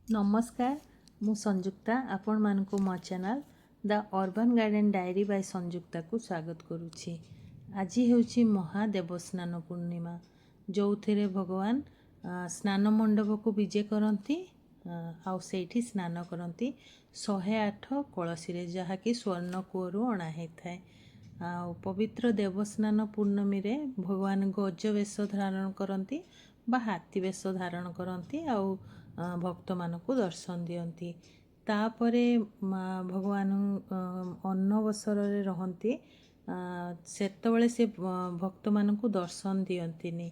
ନମସ୍କାର, ମୁଁ ସଂଯୁକ୍ତା ଆପଣମାନଙ୍କୁ ମୋ ଚ୍ୟାନେଲ୍ ଦ ଅର୍ବାନ୍ ଗାର୍ଡ଼େନ୍ ଡାଏରୀ ବାଇ ସଂଯୁକ୍ତାକୁ ସ୍ୱାଗତ କରୁଛି। ଆଜି ହେଉଛି ମହାଦେବସ୍ନାନ ପୂର୍ଣ୍ଣିମା, ଯେଉଁଥିରେ ଭଗବାନ ସ୍ନାନ ମଣ୍ଡପକୁ ବିଜେ କରନ୍ତି ଆଉ ସେଇଠି ସ୍ନାନ କରନ୍ତି 108 କଳସୀରେ, ଯାହାକି ସ୍ୱର୍ଣ୍ଣ କୂଅରୁ ଅଣା ହେଇଥାଏ। ଆଉ ପବିତ୍ର ଦେବସ୍ନାନ ପୂର୍ଣ୍ଣମୀରେ ଭଗବାନ ଗଜ ବେଶ ଧାରଣ କରନ୍ତି ବା ହାତୀ ବେଶ ଧାରଣ କରନ୍ତି ଆଉ ଭକ୍ତମାନଙ୍କୁ ଦର୍ଶନ ଦିଅନ୍ତି। ତାପରେ ଭଗବାନ ଅନବସରରେ ରହନ୍ତି। ସେତେବେଳେ ସେ ଭକ୍ତମାନଙ୍କୁ ଦର୍ଶନ ଦିଅନ୍ତିନି,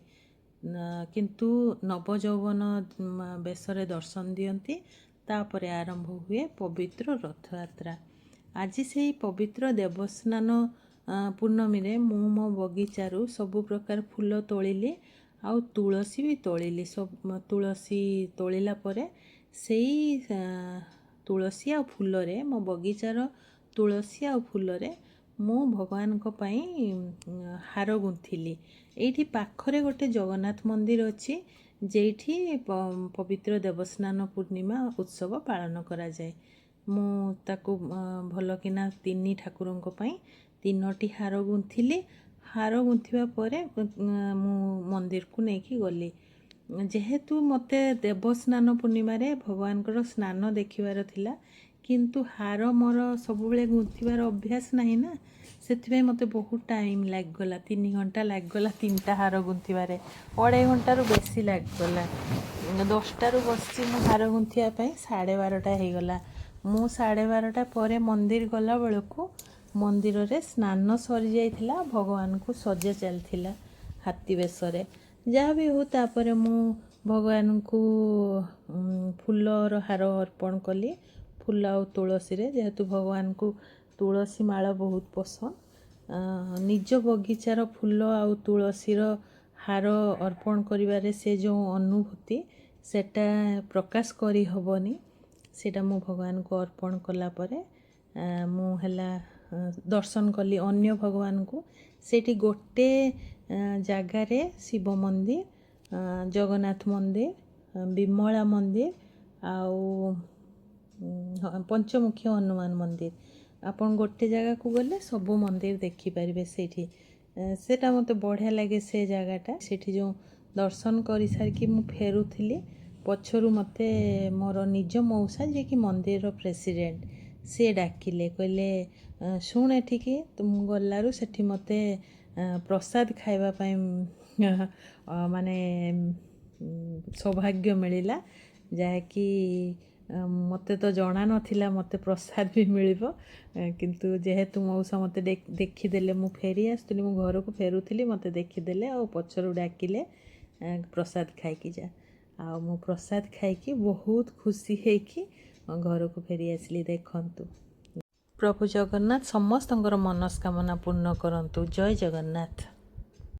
କିନ୍ତୁ ନବଯୌବନ ବେଶରେ ଦର୍ଶନ ଦିଅନ୍ତି। ତାପରେ ଆରମ୍ଭ ହୁଏ ପବିତ୍ର ରଥଯାତ୍ରା। ଆଜି ସେଇ ପବିତ୍ର ଦେବସ୍ନାନ ପୂର୍ଣ୍ଣମୀରେ ମୁଁ ମୋ ବଗିଚାରୁ ସବୁ ପ୍ରକାର ଫୁଲ ତୋଳିଲି ଆଉ ତୁଳସୀ ବି ତୋଳିଲି। ସବୁ ତୁଳସୀ ତୋଳିଲା ପରେ ସେଇ ତୁଳସୀ ଆଉ ଫୁଲରେ, ମୋ ବଗିଚାର ତୁଳସୀ ଆଉ ଫୁଲରେ ମୁଁ ଭଗବାନଙ୍କ ପାଇଁ ହାର ଗୁନ୍ଥିଲି। ଏଇଠି ପାଖରେ ଗୋଟେ ଜଗନ୍ନାଥ ମନ୍ଦିର ଅଛି, ଯେଉଁଠି ପବିତ୍ର ଦେବସ୍ନାନ ପୂର୍ଣ୍ଣିମା ଉତ୍ସବ ପାଳନ କରାଯାଏ। ମୁଁ ତାକୁ ଭଲକିନା ତିନି ଠାକୁରଙ୍କ ପାଇଁ ତିନୋଟି ହାର ଗୁନ୍ଥିଲି। ହାର ଗୁନ୍ଥିବା ପରେ ମୁଁ ମନ୍ଦିରକୁ ନେଇକି ଗଲି। ଯେହେତୁ ମୋତେ ଦେବସ୍ନାନ ପୂର୍ଣ୍ଣିମାରେ ଭଗବାନଙ୍କର ସ୍ନାନ ଦେଖିବାର ଥିଲା, କିନ୍ତୁ ହାର ମୋର ସବୁବେଳେ ଗୁନ୍ଥିବାର ଅଭ୍ୟାସ ନାହିଁ ନା, ସେଥିପାଇଁ ମୋତେ ବହୁତ ଟାଇମ୍ ଲାଗିଗଲା। 3 ଘଣ୍ଟା ଲାଗିଗଲା ତିନିଟା ହାର ଗୁନ୍ଥିବାରେ, ଅଢ଼େଇ ଘଣ୍ଟାରୁ ବେଶୀ ଲାଗିଗଲା। 10ଟାରୁ ବସିଛି ମୁଁ ହାର ଗୁନ୍ଥିବା ପାଇଁ, 12:30 ହେଇଗଲା। ମୁଁ 12:30 ପରେ ମନ୍ଦିର ଗଲା ବେଳକୁ ମନ୍ଦିରରେ ସ୍ନାନ ସରିଯାଇଥିଲା, ଭଗବାନଙ୍କୁ ସଜା ଚାଲିଥିଲା ହାତୀ ବେଶରେ। ଯାହା ବି ହଉ, ତାପରେ ମୁଁ ଭଗବାନଙ୍କୁ ଫୁଲର ହାର ଅର୍ପଣ କଲି, ଫୁଲ ଆଉ ତୁଳସୀରେ, ଯେହେତୁ ଭଗବାନଙ୍କୁ ତୁଳସୀ ମାଳ ବହୁତ ପସନ୍ଦ। ନିଜ ବଗିଚାର ଫୁଲ ଆଉ ତୁଳସୀର ହାର ଅର୍ପଣ କରିବାରେ ସେ ଯେଉଁ ଅନୁଭୂତି, ସେଟା ପ୍ରକାଶ କରିହେବନି। ସେଇଟା ମୁଁ ଭଗବାନଙ୍କୁ ଅର୍ପଣ କଲା ପରେ ମୁଁ ହେଲା ଦର୍ଶନ କଲି ଅନ୍ୟ ଭଗବାନଙ୍କୁ। ସେଇଠି ଗୋଟେ ଜାଗାରେ ଶିବ ମନ୍ଦିର, ଜଗନ୍ନାଥ ମନ୍ଦିର, ବିମଳା ମନ୍ଦିର ଆଉ ପଞ୍ଚମୁଖୀ ହନୁମାନ ମନ୍ଦିର। ଆପଣ ଗୋଟେ ଜାଗାକୁ ଗଲେ ସବୁ ମନ୍ଦିର ଦେଖିପାରିବେ ସେଇଠି। ସେଇଟା ମୋତେ ବଢ଼ିଆ ଲାଗେ ସେ ଜାଗାଟା। ସେଇଠି ଯେଉଁ ଦର୍ଶନ କରିସାରିକି ମୁଁ ଫେରୁଥିଲି, ପଛରୁ ମୋତେ ମୋର ନିଜ ମଉସା, ଯିଏକି ମନ୍ଦିରର ପ୍ରେସିଡେଣ୍ଟ, ସିଏ ଡାକିଲେ, କହିଲେ, "ଶୁଣ ଏଠିକି।" ତ ମୁଁ ଗଲାରୁ ସେଠି ମୋତେ ପ୍ରସାଦ ଖାଇବା ପାଇଁ ମାନେ ସୌଭାଗ୍ୟ ମିଳିଲା, ଯାହାକି ମୋତେ ତ ଜଣା ନଥିଲା ମୋତେ ପ୍ରସାଦ ବି ମିଳିବ। କିନ୍ତୁ ଯେହେତୁ ମଉସା ମୋତେ ଦେଖିଦେଲେ, ମୁଁ ଫେରି ଆସୁଥିଲି, ମୁଁ ଘରକୁ ଫେରୁଥିଲି, ମୋତେ ଦେଖିଦେଲେ ଆଉ ପଛରୁ ଡାକିଲେ, "ପ୍ରସାଦ ଖାଇକି ଯା।" ଆଉ ମୁଁ ପ୍ରସାଦ ଖାଇକି ବହୁତ ଖୁସି ହେଇକି ଘରକୁ ଫେରି ଆସିଲି। ଦେଖନ୍ତୁ, ପ୍ରଭୁ ଜଗନ୍ନାଥ ସମସ୍ତଙ୍କର ମନସ୍କାମନା ପୂର୍ଣ୍ଣ କରନ୍ତୁ। ଜୟ ଜଗନ୍ନାଥ।